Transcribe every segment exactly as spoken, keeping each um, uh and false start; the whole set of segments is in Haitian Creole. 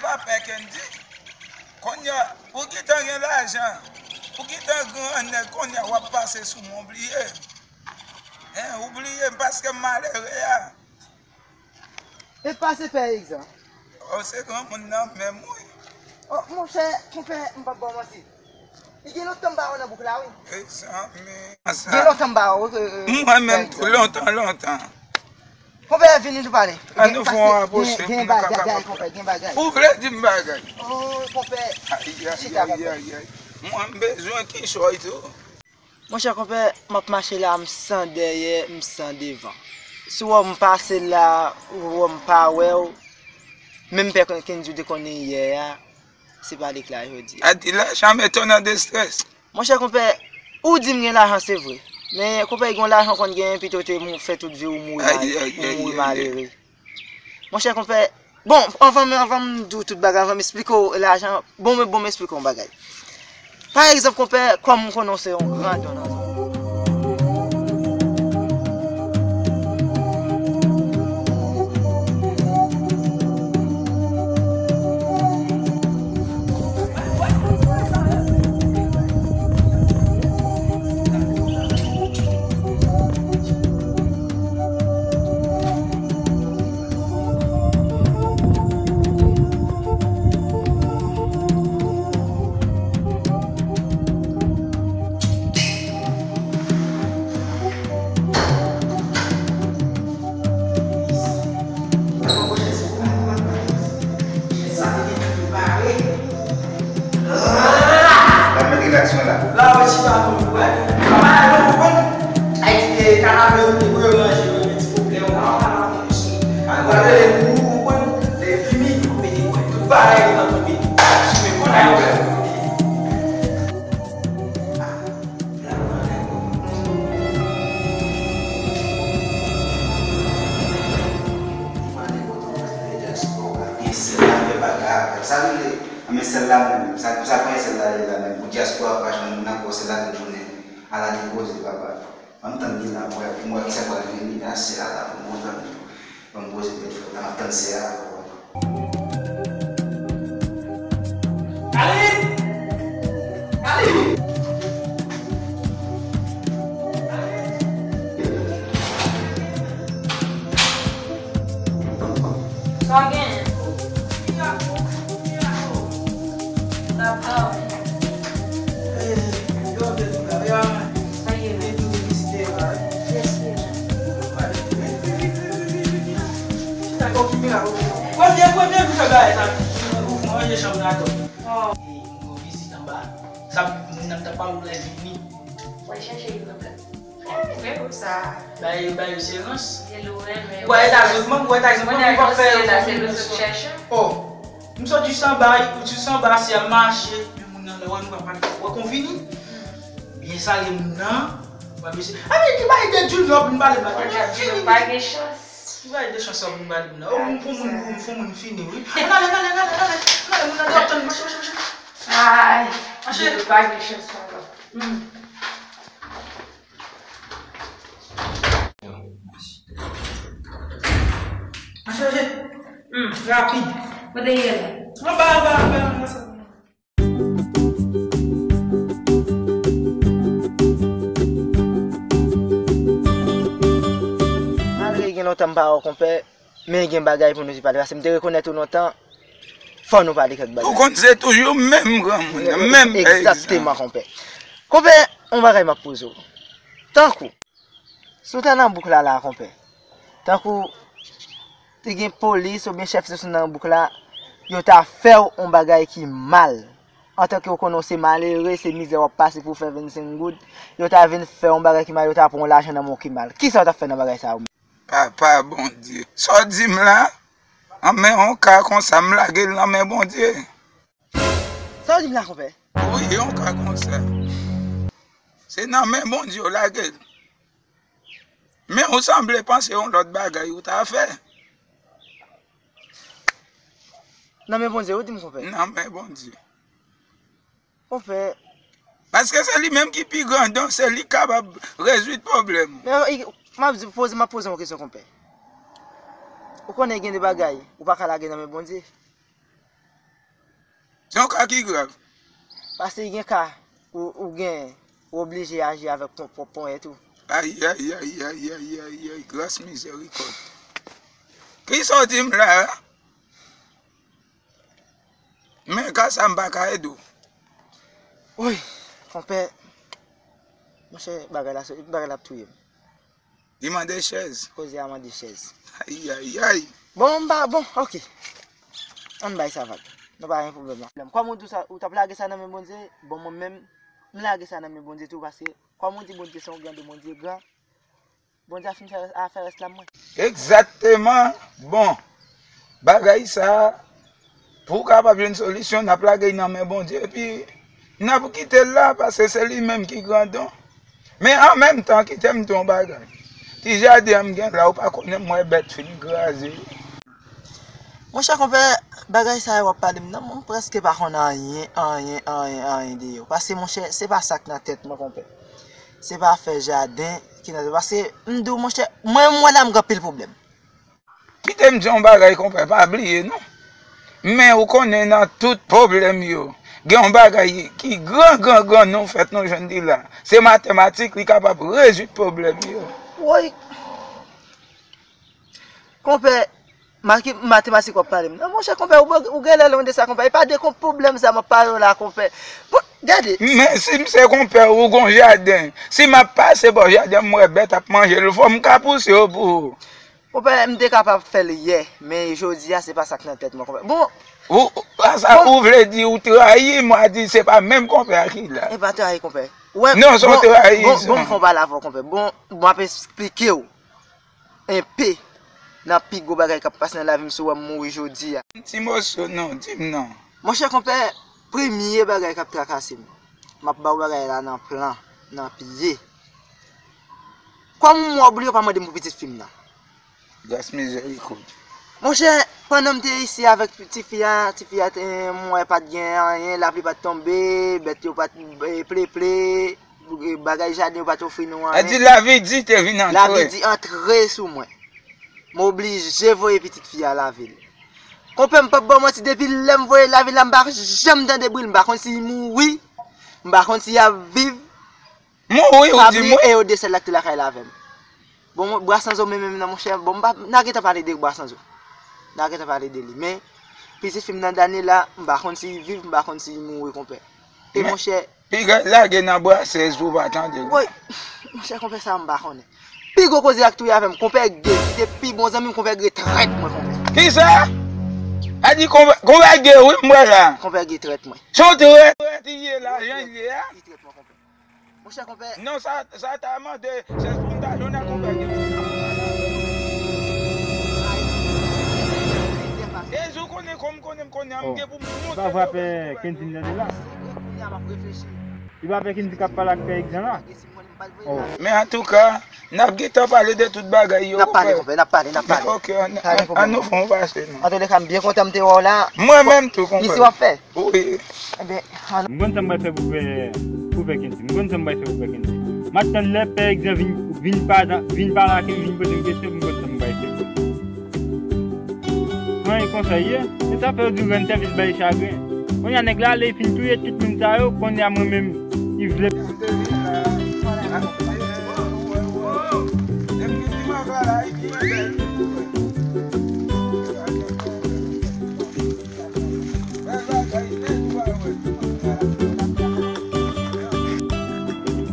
Pa pè Kendy. Kounye a, ou gentan gen lajan. Ou gentan gran nèg, kounye a w ap pase sou mwen, ou bliye m. Hein, ou bliye m paske m malere a. E pase pè egzanp. Oh, se granmoun nan menm, wi. Oh, monchè, konpè, m p ap ba w manti. Li gen lontan m pa wè w nan bouk la, wi. Mezanmi. Gen lontan m pa wè w, euh, euh, Mwen menm tou, lontan, lontan. Konpè, vini nou pale. An nou fè yon rapwoche pou nou kapab. Gen bagay, konpè, gen bagay. Ou vle di m bagay? Oh, konpè. Ay, ay, ay, ay, ay. Mwen m bezwen kichòy tou. Monchè konpè, m ap mache la, m san dèyè, m san devan. Si w wè m pase la, ou wè m pa wè w, menm pè Kendy te konnen yè a, se pa li k la jodi a. A di lajan mete w nan destrès. Monchè konpè, ou di m gen lajan se vre. Men konpè, gen yon lajan w konn genyen, pito w te mou-, fè tout vi w mouri malere. Monchè konpè, bon, anvan m, anvan m di w tout bagay, anvan m esplike w lajan, bon, men bon, m esplike w yon bagay. Pa egzanp, konpè, kòm m konnen w se yon gran don nan zòn. Sa te gen tout pare. L ap met relaksyon la. La, w chita pou nou wè. Papa, nou konprann. Ayiti, kanapè, nou te pou yo ranje, yo gen ti pwoblèm. An pral rele pou nou, ou konprann. Lè vini, nou mete kwen. Tout bagay yo nan tonbe. Sou men konn a yo fè. Gen sèl la fè bagay avèl. Sa nou vle? Anben sèl la menm. Sa, sa pran sèl la li la menm. Pou dyaspora pa jwenn moun nan kò sèl la tout jounen. Ala de koze papa. Ban m tann li la, m wè, m wè kisa k pral vini, men a sè a la, ban m tann li. Ban m poze tèt frè, m ap tann sè a la, papa. Aline! Aline! Sa w genyen? Sa w genyen? Premye, premye jou fè bagay sa. Ou ranje chanm nan atò. Oh. E, mwen vizit anba. Sa moun nan t ap pale w lè vini. Wè chèche li nan plat. Mwen konsa. Bay, bay serans. Ou wè Etazini, ou wè Etazini, ou pa fè. Oh. M sot jis anba, ou jis anba, si ap mache, men moun nan lè wè nou pa pale. Wè kon vini. Byen sale moun nan. Wè mesye. A men ki bay de Junior pou n pale m la. Fini. Pa gen chans. Ki bay de chans pou n pale m la. Oh, m fon moun, m fon moun fini wi. Ann ale, ann ale, ann ale, ann ale, ann ale, moun nan t ap tann, mache, mache, mache. Ay, mache. Pa gen chans ankò. Hmm. Mache, mache. Hmm. Rapid. Kote l ye la? Anba, anba, anba, anba sa. Malgre gen lontan m pa wè w, konpè, men gen bagay pou nou te pale. Paske m te rekonèt ou lontan, fò nou pale kèk bagay. Ou konn se toujou menm granmoun nan, menm egzakteman, konpè. Konpè, yon bagay m ap poze w. Tankou, si w ta nan bouk la, la, konpè, tankou te gen polis oubyen chèf zòs nan bouk la, yo ta fè w yon bagay ki mal, antanke w konnen w se malere, se mizè w ap pase pou w fè vennsenk goud, yo ta vin fè w yon bagay ki mal, yo ta pran w lajan nan men w ki mal. Kisa w t ap fè nan bagay sa a ou menm? Papa Bondye, sa w di m la? An men yon ka konsa, m lage l nan men Bondye. Sa w di m la, konpè? Wi, yon ka konsa. Se nan men Bondye w lage l. Men ou sanble panse yon lòt bagay ou ta fè. Nan men Bondye, ou di m, konpè? Nan men Bondye. Konpè. Paske se li menm ki pi gran don, se li k kapab rezoud pwoblèm ou. Men, i, m ap di, poze, m ap poze yon kesyon, konpè. Ou konnen gen de bagay, ou pa ka lage nan men Bondye. Se yon ka ki grav. Paske gen ka ou, ou gen, ou oblije aji avèk pon- pwòp ponyèt ou. Ay, ay, ay, ay, ay, ay, ay, gras mizèrikòd. Kisa w di m la a? Men ka sa m pa ka ede w. Woy, konpè, monchè, bagay la, bagay la ap touye m. Li mande chèz. Koze a mande chèz. Ay, ay, ay. Bon, m pa, bon, ok. Ann bay sa vag. Nou pa gen pwoblèm la. Kòm ou di sa, ou t ap lage sa nan men Bondye, bon, mwen menm, m lage sa nan men Bondye tou, paske, kòm ou di Bondye se yon grande, Bondye gran, Bondye a fin fè afè rès la mwen. Egzakteman. Bon, bagay sa a, pou w kapab jwenn solisyon, n ap lage l nan men Bondye, epi n ap kite l la, paske se li menm ki grandon. Men an menm tan, kite m di w yon bagay. Ti jaden an m gen la, ou pa konnen m wè bèt fin kraze. Monchè konpè, bagay sa yo w ap pale m nan, mwen prèske pa konn anyen, anyen, anyen, anyen de yo. Paske monchè, se pa sa k nan tèt mwen konpè. Se pa afè jaden ki nan tèt mwen. Paske m di w monchè, mwen menm m wè la m gen anpil pwoblèm. Kite m di w yon bagay konpè, pa bliye non. Men ou konnen nan tout pwoblèm yo, gen yon bagay ki gran, gran, gran nou fèt nou jwenn li la. Se matematik, li kapab rezoud pwoblèm yo. Woy! Konpè, matematik w ap pale m nan. Monchè, konpè, ou, ou gen lè lonn de sa, konpè. E pa de konp pwoblèm sa m ap pale w la, konpè. Bon, gade. Men si m se konpè ou, ou gon jaden. Si m ap pase bò jaden, m wè bèt ap manje l, fò m ka pouse yo pou ou. Konpè, m te kapab fè l yè, men jodi a, se pa sa k nan tèt mwen, konpè. Bon. Ou, ou, a sa, ou vle di ou trayi m, w a di se pa menm konpè a ki la. E pa trayi, konpè. Ou wè, non, se yon trayizon. Bon, bon, m fè yon pale avè w, konpè. Bon, bon, m ap esplike w. Enpe nan pi gwo bagay k ap pase nan lavi m si w wè m mouri jodi a. Ti moso non, di m non. Monchè konpè, premye bagay k ap trakase m, m ap ba w bagay la nan plan, nan pye. Kòm ou mò bliye w pa mande m pou pitit fi m nan. Gras mizèrikòd. Monchè, pandan m te isi avèk tifi a, tifi a te, m wè pa t gen anyen, lapli pa t tonbe, bèt yo pa t pleple. Bagay jaden yo pa t ofri nou anyen. Sa di lavi di te vin antre. Lavi di antre sou mwen. M oblije voye pitit fi a lavil. Konpè m p ap ba w manti, depi lè m voye l lavil la, m pa janm tande bri l, m pa konn si l mouri, m pa konn si l ap viv. Mouri ou di mouri. E yo de sèl la k te lakay la avè m. Bon, Bwasanzo menm menm nan monchè, bon, m pa, n a gentan pale de Bwasanzo. N a gentan pale de li, men pitit fi m nan Daniela, m pa konn si l viv, m pa konn si l mouri konpè. E monchè, piga lage nan bwasèz pou w pa tande. Woy, monchè konpè sa a m pa konnen. Pi gwo koze a k touye avè m, konpè Ge, ki te pi bon zanmi m, konpè Ge trèt mwen konpè. Kisa? A di konpè, konpè Ge wi m wè la. Konpè Ge trèt mwen. Se yon trèt, trèt li ye la, jan l ye a. Li trèt mwen konpè. Monchè konpè. Non, sa, sa ta mande chèz pou m ta jwenn ak yon bèl gen. Dezi w konnen kòm m konnen m konnen an, m gen pou m monte. Li pa frape Kendy m tande la. Li pa fè Kendy k ap pale ak pè Egzan la. Men antouka, n ap gentan pale de tout bagay yo. N ap pale, konpè, n ap pale, n ap pale. Ok, ann nou fè yon pase non. Antouleka, m byen kontan m te wè w la. Mwen menm tou, konpè. Isi w ap fè? Wi. Ebyen, ann. M konn sa m pral fè pou pè, pou pè Kendy. M konn sa m pral fè pou pè Kendy. M ap tann lè pè Egzan vin, vin pa, vin pale ak li, vin poze m kesyon, m konn sa m pral fè. Mwen, e konsa l ye. Se sa fè yo di rann sèvis bay chagren. Kounye a nèg la ale, li fin touye tout moun sa yo, kounye a mwen menm, li vle.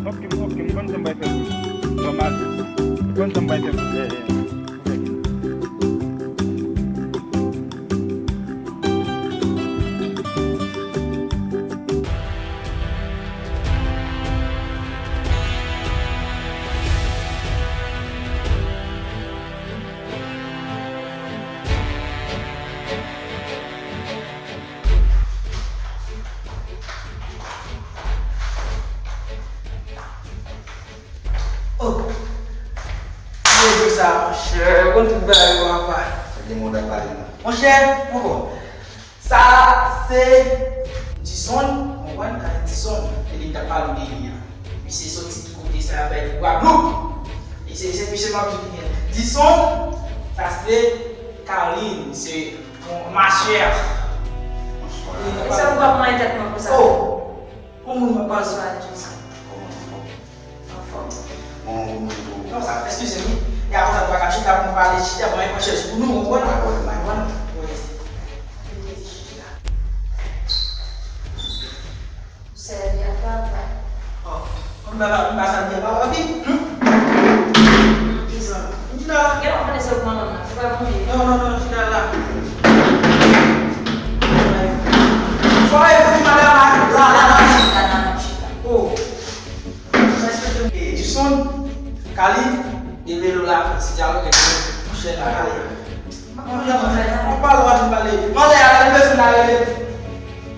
Ok, ok, m konn sa m pral fè pou li. Nòmal. M konn sa m pral fè pou li. Oh! Ki rezo sa, monchè? Ou konn tout bagay yo, papa. Sa gen moun ap pale la. Monchè, ankò. Sa se Dison, ou konprann? Sa se Dison, e li t ap pale w de li a. Misye soti tout kote sa bay pou Gwadloup. E se, se misye m ap di w. Dison, sa se Carline, se Bon, ma chère. Bonswa, Sa ou pa pran tèt mwen konsa. Oh! Yon moun mwen pale. Bonswa, Jason. Anfòm. Bon, bon, bon. Non, sa, eskize m, wi. E avan sa, nou pa ka chita pou nou pale, chita, bon, mwen pran chèz pou nou, ou konprann? Ou konprann? Wi. Sèvi a travay. Oh, m pa, m pa sa byen, pa, pa, wi. Hmm? Kisa? M chita la. Gen lè w konnen se ou k manman nan, se pa manje. Non, non, non, chita la. Fò e pou madanm la, la, la, la. Chita la, n ap chita. Oh. Respekte m. E, Dison, Kali, e Melo la, ti dyalòg, e monchè la, Kali. Monchè, monchè, on pale, on pale. Manzè a, li bezwen la rele.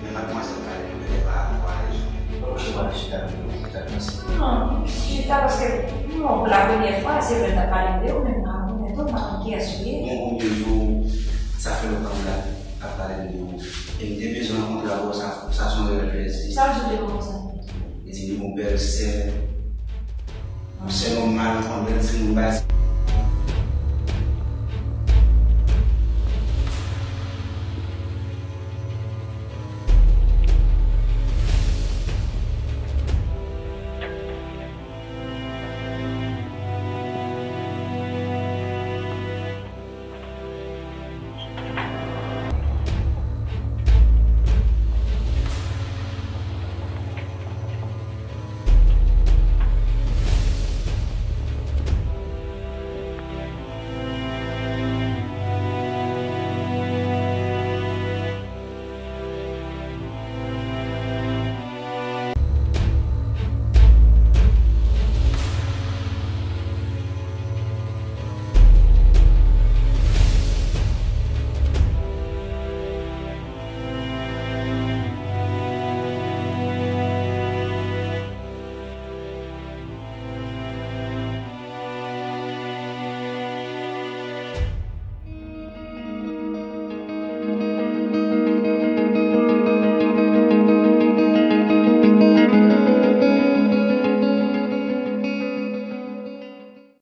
Men madmwazèl Kali, nou genlè pa, pa rezon. Monchè, pa chita, nou ta panse. Non, chita paske, non, pou la premyè fwa, se vre, m ta pale de ou, men m pa konnen tou, m pa konn kiyès ou ye. Bon, konbyen jou, sa fè lontan m la, ap pale de ou. E m te bezwen rankontre avè w, sa, sa se yon reyèl plèzi. Sa l di w de mwen konsa? Li di m yon bèl sè. Yon sè nòmal, yon bèl timoun, bay